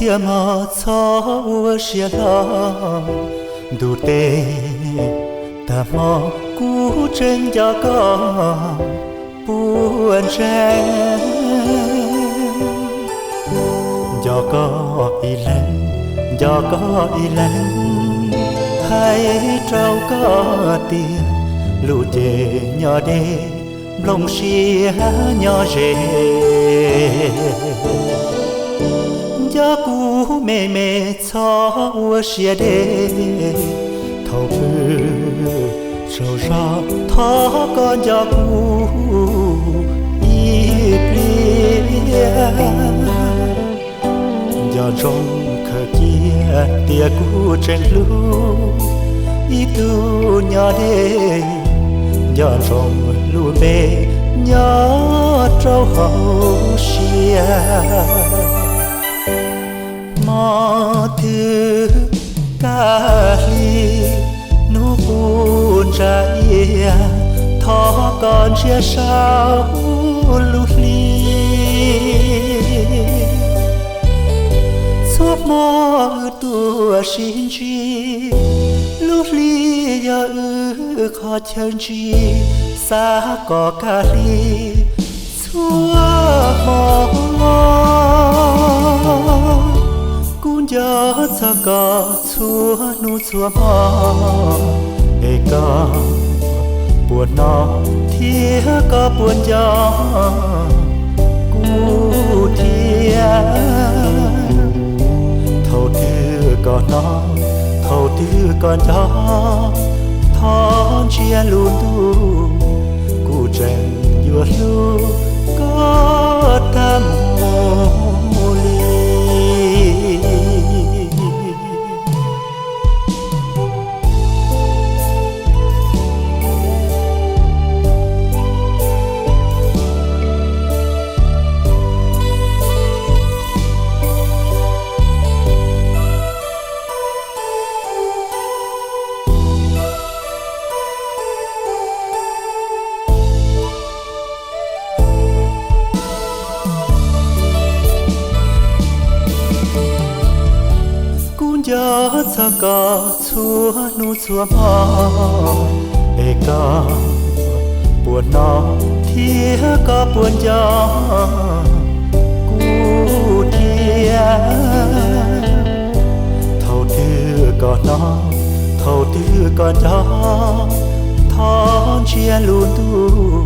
Tiag mas txhob ua siab hlo, ntuj teb, tag hmo kuv tseem nco koj puas ntseeg. Nco koj ib leeg, nco koj ib leeg, hais rau koj tias lub cev nyob deb, nplooj siab nyob ze. Nco kuv me me txhob ua siab deb, thaum pw tsaug zog thov koj nco kuv ib pliag. Nco ntsoov khaws cia tias kuv tseem hlub ib tug nyob deb, nco ntsoov lub npe nyob rau hauv siab. Hmo twg kaj hli, hnub qub ntsa iab, thov koj ntsia saum lub hli. Txhua hmo wb tuaj sib ntsib, lub hli yog wb qhov chaw ntsib, xav kom kaj hli txhua hmo. Kuv nco txog koj txhua hnub txhua hmo, es koj puas hnov thiab koj puas nco kuv thiab? Thaum twg koj hnov, thaum twg koj nco, thov ntsia lub ntuj, kuv tseem yuav hlub koj tag mus li. Kuv nco txog koj txhua hnub txhua hmo, es koj puas hnov thiab koj puas nco kuv thiab? Thaum twg koj hnov, thaum twg koj nco, thov ntsia lub ntuj,